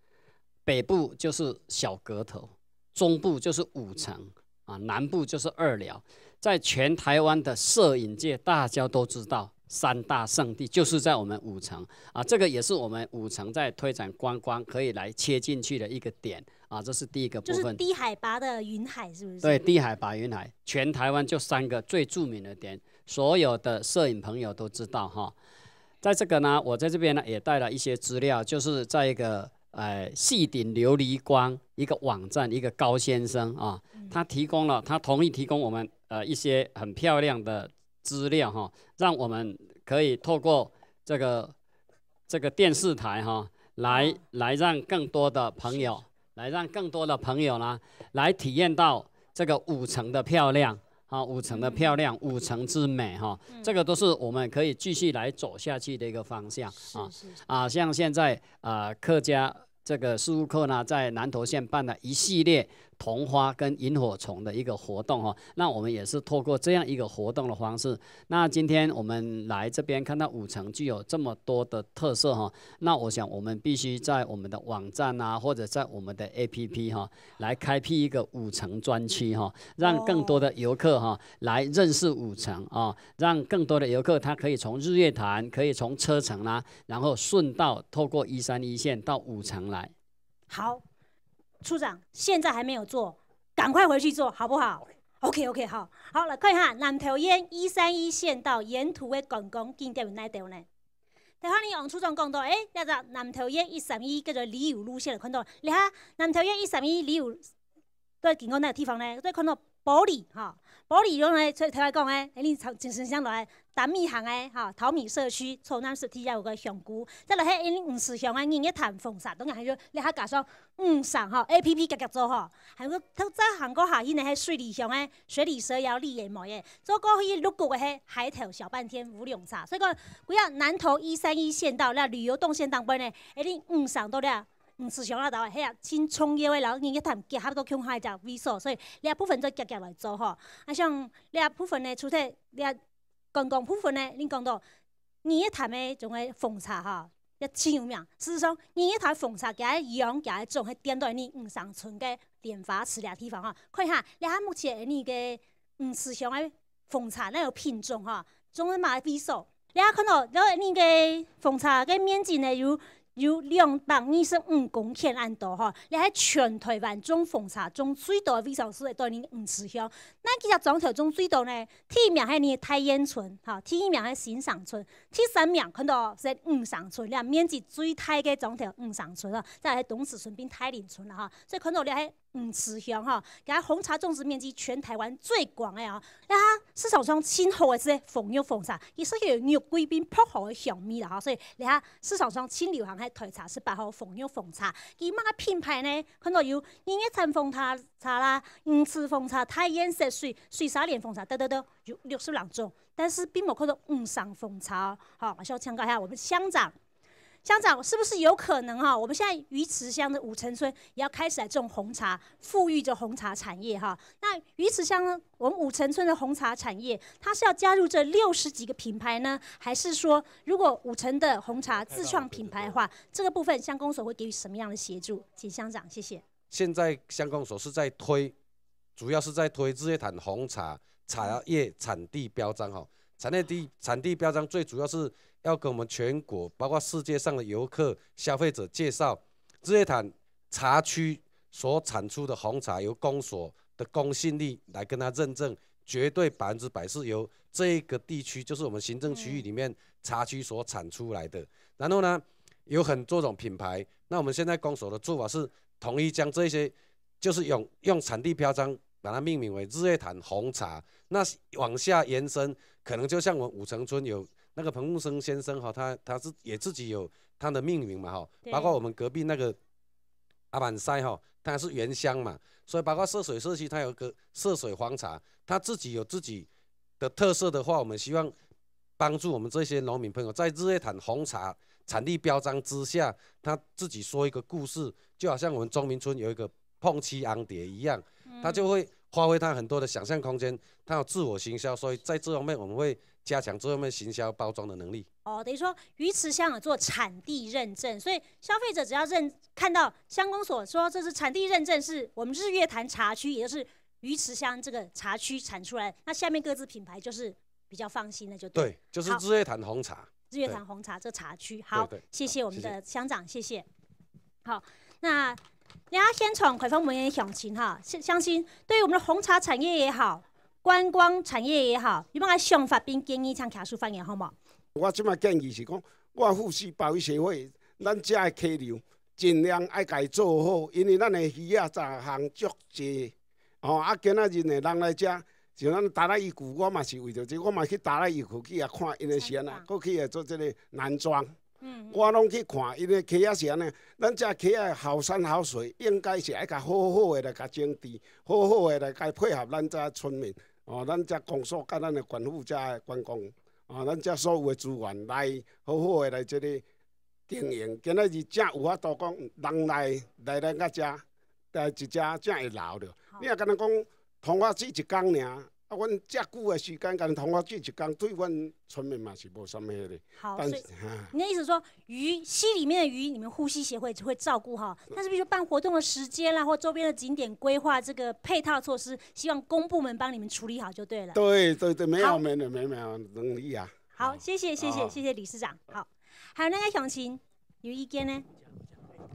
北部就是小格頭，中部就是五常，啊，南部就是二寮。在全台灣的攝影界，大家都知道三大聖地就是在我們五常，啊，這個也是我們五常在推展觀光可以來切進去的一個點，啊，這是第一個部分。就是低海拔的雲海，是不是？對，低海拔雲海，全台灣就三個最著名的點，所有的攝影朋友都知道哈。在這個呢，我在這邊呢也帶了一些資料，就是在一個，呃，細頂琉璃光一個網站，一個高先生啊，嗯。他提供了，他同意提供我們，呃，一些很漂亮的資料哈，讓我們可以透過這個，這個電視台哈，來，哦。來讓更多的朋友，來讓更多的朋友呢，來體驗到這個五城的漂亮。 啊，五城的漂亮，嗯。五城之美哈，嗯。這個都是我們可以繼續來走下去的一個方向啊。是，是，是。啊，像現在，呃，客家，这个事务课呢，在南投县办了一系列桐花跟萤火虫的一个活动哈。那我们也是透过这样一个活动的方式，那今天我们来这边看到五城具有这么多的特色哈，那我想我们必须在我们的网站啊，或者在我们的 A P P 哈，来开辟一个五城专区哈，让更多的游客哈来认识五城啊，让更多的游客他可以从日月潭，可以从车城啦，然后顺道透过一三一线到五城来。好，处长现在还没有做，赶快回去做好不好？OK OK，好，好了，看一下南投县一三一县道沿途的观光景点有哪兜呢？头下呢，王处长讲到，诶，这个南投县一三一叫做旅游路线，看到，你看南投县一三一旅游，对，经过哪个地方呢？对，看到埔里哈，埔里用来，所以头下讲诶，诶，你从精神乡落来， 达米行个哈，淘米社区，草南市底下有个香菇，再来迄因五池乡个日月潭风沙，当然还有你还加上五城哈，A P P夾夾做哈，还有个再行过下去呢，迄水里乡个水里蛇妖丽眼梅耶，做过去六个个迄海头小半天五龙茶，所以讲，不要南投一三一县道，那旅游动线当中呢，一定五城到了。五池乡那搭，迄啊，真重要个，然后日月潭结合到共下一个位所，所以这部分做夹夹来做吼。啊，像这部分呢，除了这 观光部分呢，恁讲到日月潭个种个奉茶哈，也真有名。事实上，日月潭奉茶，佢个养，佢个种，係点到你五城村个莲花池个地方哈。看一下，你看目前你个五池乡个奉茶，那有品种哈，种个嘛比较。你看看到，然后你个奉茶个面积呢有 有两百二十五公頃恁多吼，這係全台灣種紅茶種最多个位所係在五池鄉。哪幾隻庄頭種最多呢？第一名係大塋村，吼，第二名係新城村，第三名看到係五城村，這面積最大个庄頭五城村吼，再來係東勢村並大林村啦吼。所以看到這係五池鄉吼，佢个紅茶種植面積全台灣最廣个哦。啊，市場上盡好个係紅玉紅茶，其實有玉桂並薄荷个香味啦吼，所以這下 市場上盡流行个台茶十八號紅玉紅茶。佢麼个品牌呢？看到有日月潭紅茶、茶啦、五池紅茶、大塋雪水、水沙連紅茶，等等等，有六十兩種，但是並無看到五城紅茶哦。好，我想請教一下我們鄉長，鄉長是不是有可能哈？我們現在魚池鄉的五城村也要開始來種紅茶，復育這紅茶產業哈。那魚池鄉呢，我們五城村的紅茶產業，它是要加入這六十幾個品牌呢，還是說 如果五城的紅茶自創品牌的話，這個部分鄉公所會給予什麼樣的協助？請鄉長，謝謝。現在鄉公所是在推，主要是在推日月潭紅茶茶葉產地標章哈。產地地產地標章最主要是要跟我們全國，包括世界上的遊客、消費者介紹日月潭茶區所產出的紅茶由公所的公信力來跟它認證，絕對百分之百是由這個地區，就是我們行政區域裡面茶區所產出來的。然後呢，有很多種品牌，那我們現在公所的做法是統一將這些，就是用用產地標章把它命名為日月潭紅茶。那往下延伸，可能就像我們五城村有那個彭木生先生哈，他他是也自己有他的命名嘛哈，包括我們隔壁那個阿满塞哈，它是原乡嘛，所以包括澀水社區，它有个澀水黃茶，它自己有自己的特色的话，我们希望帮助我们这些农民朋友，在日月潭红茶产地标章之下，他自己说一个故事，就好像我们中民村有一个碰七昂蝶一样，他就会发挥他很多的想象空间，他有自我行销，所以在这方面我们会加强这方面行销包装的能力。哦，等于说鱼池乡有做产地认证，所以消费者只要认看到乡公所说这是产地认证，是我们日月潭茶区，也就是鱼池乡这个茶区产出来，那下面各自品牌就是比较放心的，就对。对，就是日月潭红茶。日月潭红茶这茶区，好，谢谢我们的乡长，谢谢。好，那。大家现场开放我们的详情哈，相信对于我们的红茶产业也好，观光产业也好，有没有想法并建议像卡叔发言好吗？我这么建议是讲，我富士保育协会，咱家的溪流尽量爱改做好，因为咱的鱼啊，十行足济。哦，啊，今仔日呢，人来遮，像咱达拉伊古，我嘛是为着这，我嘛去达拉伊古去啊看因的是安那，过去也做这个男装。 我拢去看，因为溪仔是安尼，咱遮溪仔好山好水，应该是爱甲好好的来甲整治，好好的来甲配合咱遮村民，哦，咱遮公所甲咱的官府遮的观光，哦，咱遮所有的资源来好好的来这个經營，今仔日正有法度講人來，來咱个遮，來一遮正會留著。你若敢若講桐花季一工爾，啊，阮遮久的時間，敢若桐花季一工，對阮村民嘛是無啥物咧。好，但是，所以哈。你的意思说，鱼，溪里面的鱼，你们护溪协会只会照顾哈，但是比如说办活动的时间啦，或周边的景点规划这个配套措施，希望公部门帮你们处理好就对了。对，对，对，没有，好。没有，没有，没有能力啊。好，谢谢，谢谢，好。谢谢理事长。好，还有那个乡亲有意见呢？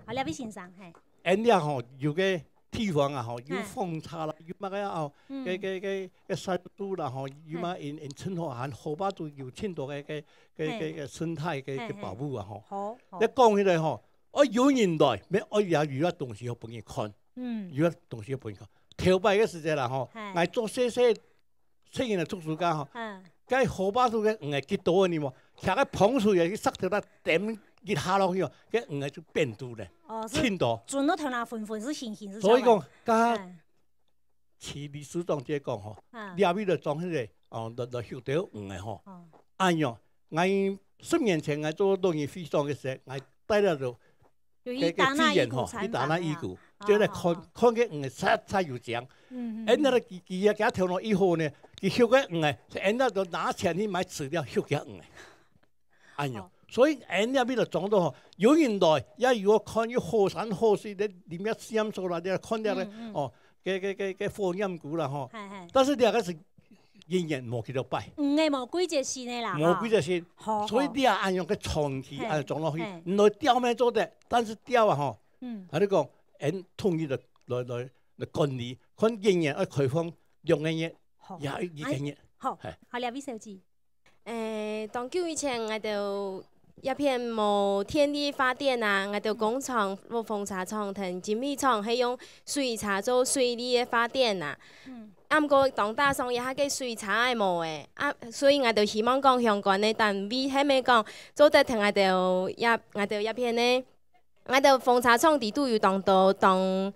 好，廖伟先生，嘿。恁樣吼，有个地方啊吼，有嘿。风车啦，有麼个啊吼，嗯。个，个，个，个山猪啦吼，有么因，因趁好，還好吧，都有盡多个，个，个，嘿。个，个生态个，嘿，个保护啊吼。好，好。你講起來吼，哦，有人來，乜哦，也有个東西好分佢看，嗯。有个東西好分佢看。頭擺个時節啦吼，嘿。𠊎做細細 細人个讀書間吼，嗯。該河壩肚个魚仔幾多个呢無？徛个盆水啊，去石頭那點一下落去哦，該魚仔就變大咧，哦，是盡多。船都頭那粉粉是形形是所以講，小白。剛剛嗯。徐理事長姐講吼，嗯。你也為了裝迄個，哦，來，來畜條魚仔吼。哦。哎喲，𠊎十年前𠊎做農業會長个時候，𠊎帶了就有一打那一股參訪啊。該，該資源吼，一打那一股，哦，就來看，哦，哦。看个魚仔實在有靚。嗯，嗯，哎，那個嗯。佢，佢啊，佢頭腦一好呢，佢畜个魚仔，哎，那就拿錢去買飼料畜个魚仔。哎喲，哦。所以哎，那邊就講到吼，有人來，也有看，有好山好水，你，你們要相處啦，你要看了个，嗯，嗯。哦，个，个，个，个火焰股啦吼。嘿，嘿。但是這個是 人員無幾多擺。嗯，無季節性个啦，無季節性，吼。所以你也恁樣个長期嘿，恁樣種落去，嘿。你來釣乜做得，但是釣啊吼，嗯。啊你講，俺統一來，來，來，來管理，看人員愛開放兩個月，好。也一個月。哎，好，嘿。好，廖偉小姐。誒，當久以前，𠊎兜 這片無電力發電啊，𠊎兜工廠、無風車廠同精米廠係用水車做水力个發電啊。嗯。啊，毋過當打爽這下个水車也無咧，啊，所以𠊎兜希望講相關个單位，係毋係講做得同𠊎兜這，𠊎兜這片个，𠊎兜風車廠底肚有當多當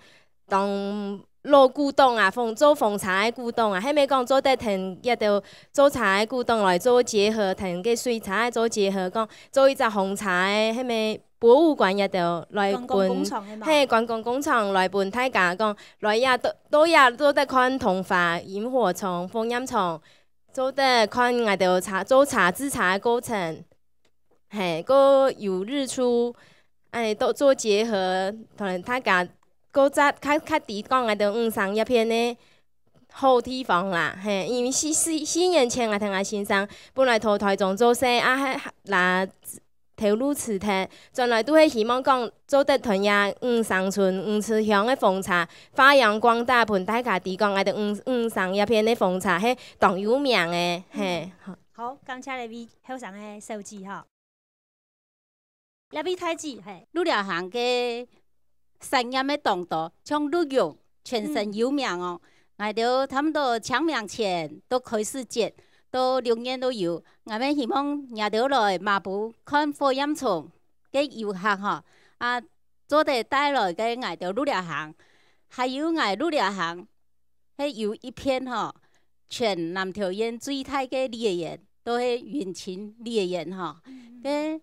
當老古董啊，風，做風車个古董啊，係毋係講做得同這兜做車个古董來做結合，同个水車个做結合，講做一隻風車个，係毋係博物館這兜來分，觀光工廠个嘛。嘿，觀光工廠來分大家講，來這都，都這做得看桐花、螢火蟲、火焰蟲，做得看𠊎兜車，做車製車个過程。 嘿，過有日出，哎，都做結合，同大家過再較，較知講𠊎兜五城這片个好地方啦，嘿，因為四，四，四年前𠊎同𠊎先生本來在臺中做事，啊，還，還，啦，頭路辭忒，轉來都係希望講做得同這五城村、五池鄉个風車發揚光大，分大家知講𠊎兜五，五城這片个風車係當有名个，嘿。嗯。好，感謝這位後生个小姐吼。 這位大姊，嘿，鹿寮行个產業个當多，像鹿茸全省有名哦。𠊎兜差毋多清明前都開始摘，到六月都有。𠊎兜希望你兜來馬步看火焰蟲个遊客吼，啊，做得帶來个𠊎兜鹿寮行，還有𠊎鹿寮行 係有一片吼，全南投縣最大个梨仔園，都係雲檎梨仔園吼。嗯。該，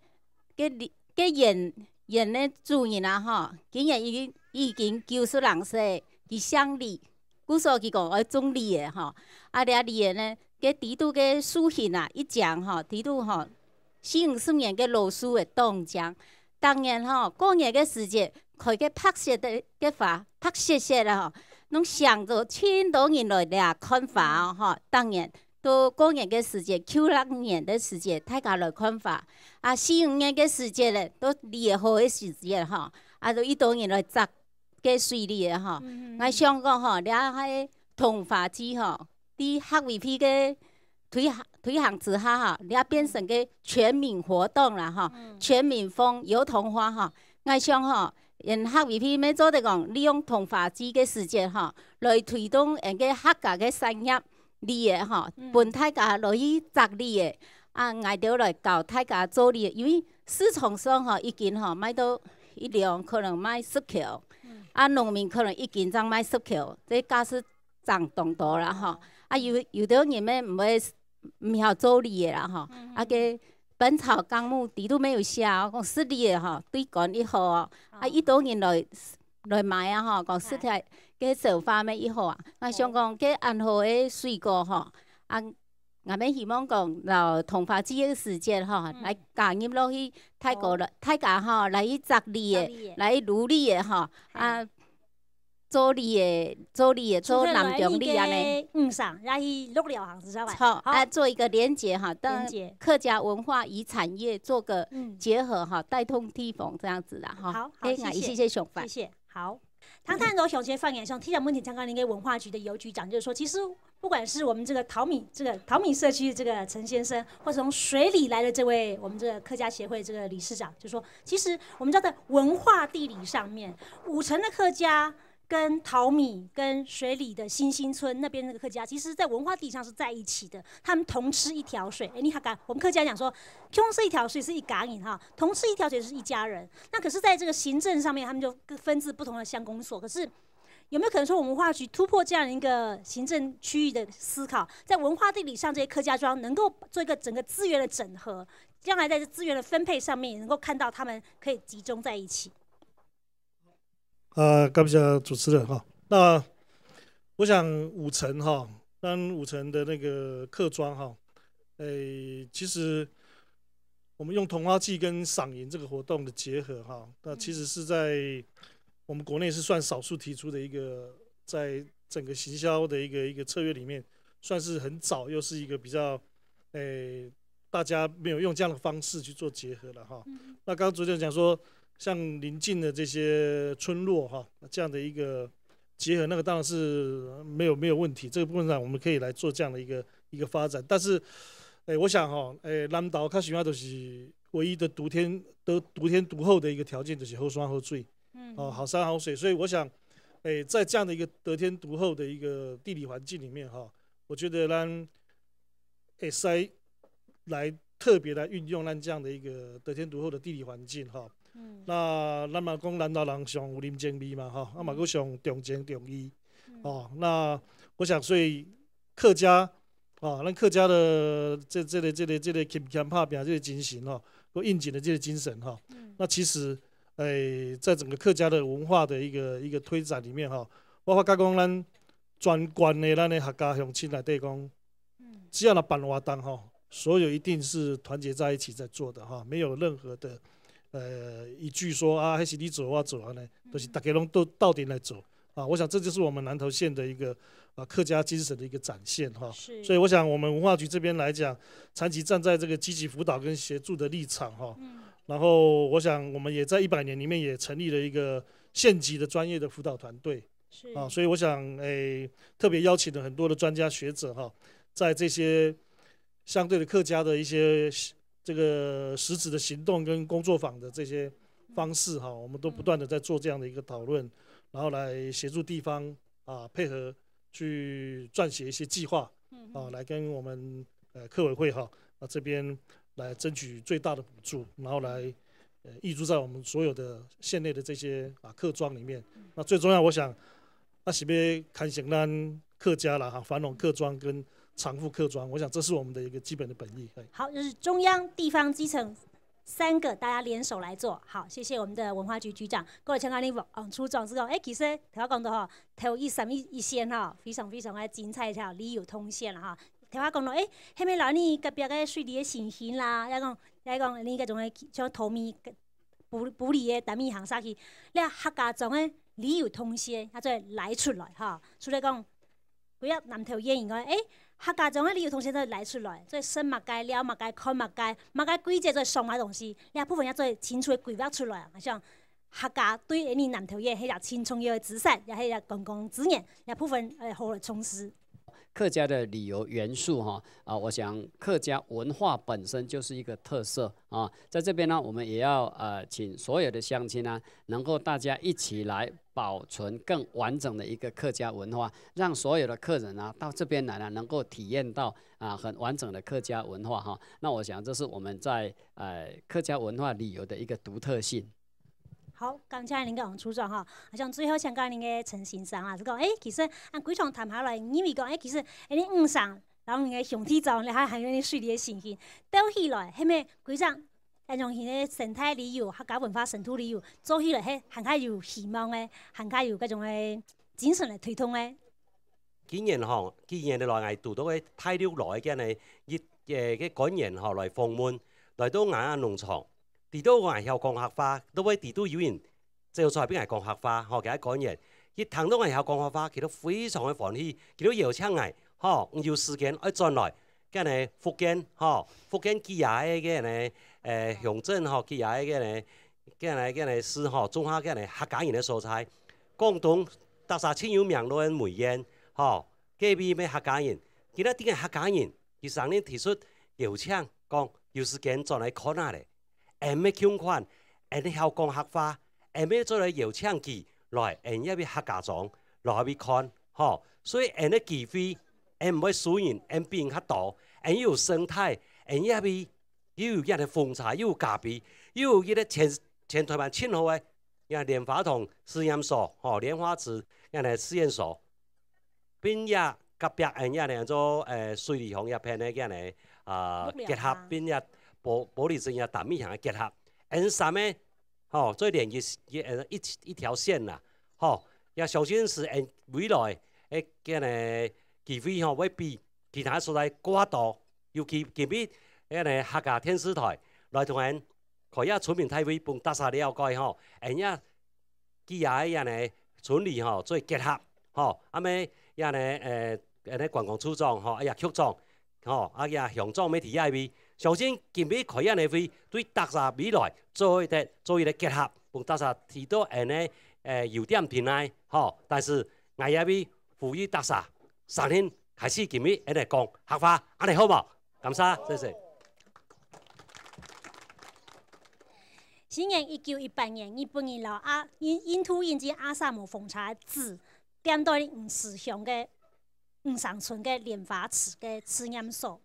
該梨，該園，園个主人啊吼，今年已經，已經九十零歲，佢姓李，故所佢講愛種梨仔吼。啊，這梨仔呢，該底肚个樹形啊，一嶄吼，底肚吼， 四五十年个老樹仔當靚。逐年吼，過年个時節，開个白雪个，个花，白雪雪个吼，攏餳著盡多人來這看花哦，吼。逐年到過年个時節，舊曆年个時節，大家來看花。啊，四五月个時節咧，到梨仔好个時節吼，啊，都一多人來摘个水梨仔吼。嗯，嗯，嗯。𠊎想講吼，這係桐花季吼， 在客委會个推行，推行之下哈，這變成个全民活動啦哈，嗯。全民風遊桐花哈。𠊎想哈，𫣆客委會乜做得講，利用桐花季个時節哈，來推動𫣆个客家个產業梨仔哈，嗯。分大家來去摘梨仔。啊，𠊎兜來教大家做梨仔，因為市場上哈，一斤哈，賣到一兩可能賣十箍，嗯。啊，農民可能一斤正賣十箍，這價數 正當多啦吼。啊，有，有兜人乜毋會，毋曉做梨仔啦吼。嗯，嗯。啊，該本草纲目裡肚乜有寫哦，講食个吼，對肝一好哦。啊，哦。一多人來，來買啊吼，講食个，哎。个消化乜一好啊。𠊎想講，个恁好个水果吼，啊，𠊎乜希望講，摎桐花季个時節吼，嗯。來加入落去，大家來，哦。大家吼，來去摘梨仔，摘梨仔。來去滷梨仔吼，啊，哎。 做梨仔，做梨仔，做南中梨恁呢。除忒來个，嗯，上，也去鹿寮行，是吧？好，好。啊，做一個連結哈，連結。當客家文化與產業做個，嗯。結合哈，帶動地方這樣子啦哈。好，好，哎，謝謝。謝謝上班。謝謝，好。談談到鄉村發展上，聽眾朋友聽到那個文化局的游局長，就是說，其實不管是我們這個桃米，這個桃米社區的這個陳先生，或者從水里來的這位我們這個客家協會這個理事長，就說，其實我們知道在文化地理上面，五城的客家跟桃米、跟水里的新興村那邊那個客家，其實在文化地理上是在一起的，他們同吃一條水。哎，你看，我們客家講說，共吃一條水是一家人哈，同吃一條水是一家人。那可是在這個行政上面，他們就各分至不同的鄉公所。可是有沒有可能說，文化局突破這樣一個行政區域的思考，在文化地理上這些客家庄能夠做一個整個資源的整合，將來在這資源的分配上面，也能夠看到他們可以集中在一起？ 啊，感謝主持人哈。那我想五城哈，咱五城的那個客庄哈，誒，其實我們用桐花季跟賞銀這個活動的結合哈，那其實是在我們國內是算少數提出的一個，在整個行銷的一個，一個策略裡面，算是很早，又是一個比較，誒，大家沒有用這樣的方式去做結合了哈。嗯。那剛剛主持人講說，像鄰近的這些村落哈，那這樣的一個結合，那個當然是沒有，沒有問題。這個部分上，我們可以來做這樣的一個，一個發展。但是，誒，我想哈，誒，南投較想要就是唯一的獨天，得，獨天獨厚的一個條件就是好山好水。嗯。哦，好山好水。所以我想，誒，在這樣的一個得天獨厚的一個地理環境裡面哈，我覺得咱會使來特別來運用咱這樣的一個得天獨厚的地理環境哈。嗯。那，那麼講南投人上有人情味嘛哈，啊嘛，嗯。閣上重情重義。嗯。哦，那我想所以客家，啊，咱客家的這，這個，這個，這個勤儉拍拚這個精神哈，閣應景的這個精神哈，嗯。那其實，誒，在整個客家的文化的一個，一個推展裡面哈，我發覺講咱全縣的咱的客家鄉親內底講，嗯。只要若辦活動吼，所有一定是團結在一起在做的哈，沒有任何的，呃，一句說啊，彼是你做我做按呢，嗯。就是大家攏鬥，鬥陣來做啊。我想這就是我們南投縣的一個，啊，客家精神的一個展現哈。是。所以我想我們文化局這邊來講，長期站在這個積極輔導跟協助的立場哈。嗯。然後我想我們也在一百年裡面也成立了一個縣級的專業的輔導團隊。 是。啊，所以我想，誒，特別邀請了很多的專家學者哈，在這些相對的客家的一些這個實質的行動跟工作坊的這些方式哈，我們都不斷地在做這樣的一個討論，然後來協助地方啊，配合去撰寫一些計劃，嗯哼。啊，來跟我們，呃，客委會哈，啊，這邊來爭取最大的補助，然後來，呃，挹注在我們所有的縣內的這些，啊，客庄裡面。那最重要，我想， 啊是欲傳承咱客家啦，哈，繁榮客庄跟長富客庄，我想這是我們的一個基本的本意。嘿。好，就是中央、地方、基層三個大家聯手來做。好，謝謝我們的文化局局長。各位鄉親，你王處長是講，誒，其實頭先講到吼，頭一三一，一線吼，非常非常的精彩，叫旅遊通線了哈。頭先講到，誒，還沒來你隔壁个水里个情形啦，要講，要講你該種个像頭米 埔，埔里个大米行社區，這客家庄个旅遊通線，也做來出來哈。除了講，規个南投縣以外，誒，客家庄个旅遊通線做來出來，做食麼个、尞麼个、看麼个，麼个季節做上麼个東西，這部分也做清楚个規劃出來。像客家對𠊎等南投縣，係一隻盡重要个資產，也係一隻觀光資源，這部分，呃，好好充實。 客家的旅遊元素哈，啊，我想客家文化本身就是一個特色啊，在這邊呢，我們也要，呃，請所有的鄉親啊，能夠大家一起來保存更完整的一個客家文化，讓所有的客人啊，到這邊來呢，能夠體驗到，啊，很完整的客家文化哈。那我想這是我們在，呃，客家文化旅遊的一個獨特性。 好，感謝恁仔王處長吼，啊像最後請教恁仔陳先生啦，就講，誒，其實恁仔歸場談下來，認為講，誒，其實，誒，恁仔五城，摎你个兄弟庄，這下還有你水利个情形，鬥起來，係毋係歸隻恁樣形个生態旅遊、客家文化深度旅遊，做起來係還較有希望个，還較有該種个精神來推動个。今年吼，今年个來，𠊎堵到个大陸來个呢，一个个官員吼來訪問，來到𠊎个農場，知道𠊎曉講客話，都會知道有人走出來，並𠊎講客話，吼，佢个官員，佢聽到𠊎曉講客話，佢都非常个歡喜，佢都邀請𠊎，吼，你有時間愛轉來，該呢福建，吼，福建幾下个个呢，誒，鄉鎮吼，幾下个个呢，个呢个呢市吼，種下个呢客家人个所在，廣東逐儕盡有名个梅縣，吼，該位个客家人，今仔日个客家人，佢上年提出邀請，講有時間轉來看下咧。 𠊎乜共款，𠊎曉講客話，𠊎乜做得邀請佢來𠊎這位客家庄，來這位看，吼。所以𠊎个機會，𠊎毋會輸人，𠊎比人較多，𠊎又有生態，𠊎這位又有這个紅茶，又有咖啡，又有這个全，全臺灣盡好个，這蓮花糖試驗所，吼，蓮花池，這个試驗所。 並這隔壁恁樣呢，做，呃，水里鄉這片个恁樣呢，啊，綠寮啊。結合，並這玻，玻璃鎮這達米鄉个結合，𠊎三个，吼，做連一，一，呃，一，一條線啦，吼，也相信係𠊎未來个恁樣呢機會吼，會比其他所在較多，尤其今日恁樣呢客家電視台來同𠊎 開這村民大會，分大家了解吼，恁樣幾下个恁樣呢村里吼做結合吼，啊乜恁樣呢，呃，恁樣觀光處長吼，啊也局長吼，啊也鄉長乜在這位，相信今日開恁樣會，對大家未來做一個，做一個結合，分大家提到恁樣呢，呃，優點佇哪吼，但是𠊎這位呼籲大家，三年開始今日恁樣呢講客話，恁樣好無？ 感謝，謝謝。西元一九一八年，日本人摎阿，印，印度引進阿薩姆紅茶个籽，點到吳氏鄉个吳成村个蓮花池个試驗所。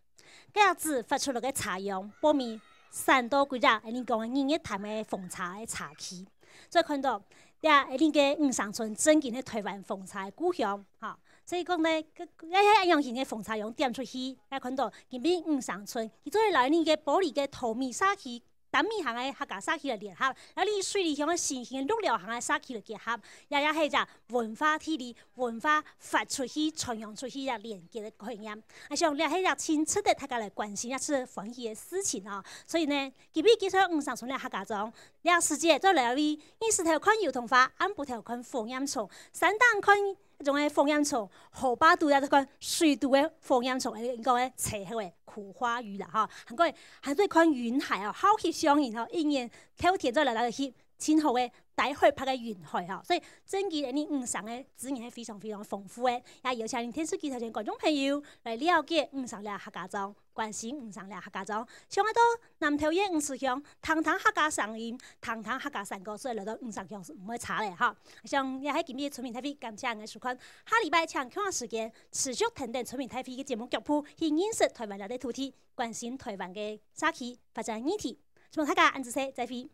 該个籽發出來个茶香，報名產到幾隻，恁樣講个日月潭个紅茶个茶區。所以看到，這恁樣个吳成村正經係臺灣紅茶个故鄉，吼。所以講呢，該，該，該恁樣形个紅茶香點出去，也看到今日吳成村，佢做得摎你个玻璃个淘米社區、達米行个客家社區來聯合，摎你水里鄉个新興个綠寮行个社區來結合，也，也係一隻文化地理、文化發出去、傳揚出去个連結个概念。啊，想這係一隻盡值得大家來關心，也係歡喜个事情哦。所以呢，今日介紹吳成村个客家庄，這時節做得來位，日時頭看油桐花，暗晡頭看火焰蟲，山頂看 該種个火焰蟲，河壩肚也係看水肚个火焰蟲，應該个稱呼个苦花魚啦，吼。還過，還過看雲海哦，好翕相形哦，一年透天做來來翕，盡好个大海拍个雲海吼。所以，正經恁樣吳成个資源係非常非常豐富个，也邀請電視機頭前觀眾朋友來了解吳成這客家庄。 關心吳成這客家庄，想愛到南投縣吳氏鄉，聽聽客家聲音，聽聽客家山歌，所以來到吳成鄉係毋會差咧，吼。想也係今日村民大會，感謝恁樣收看，下禮拜請共樣時間持續跈等村民大會个節目腳步，去認識臺灣這塊土地，關心臺灣个社區發展議題。希望大家恁仔細，再會。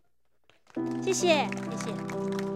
謝謝，謝謝。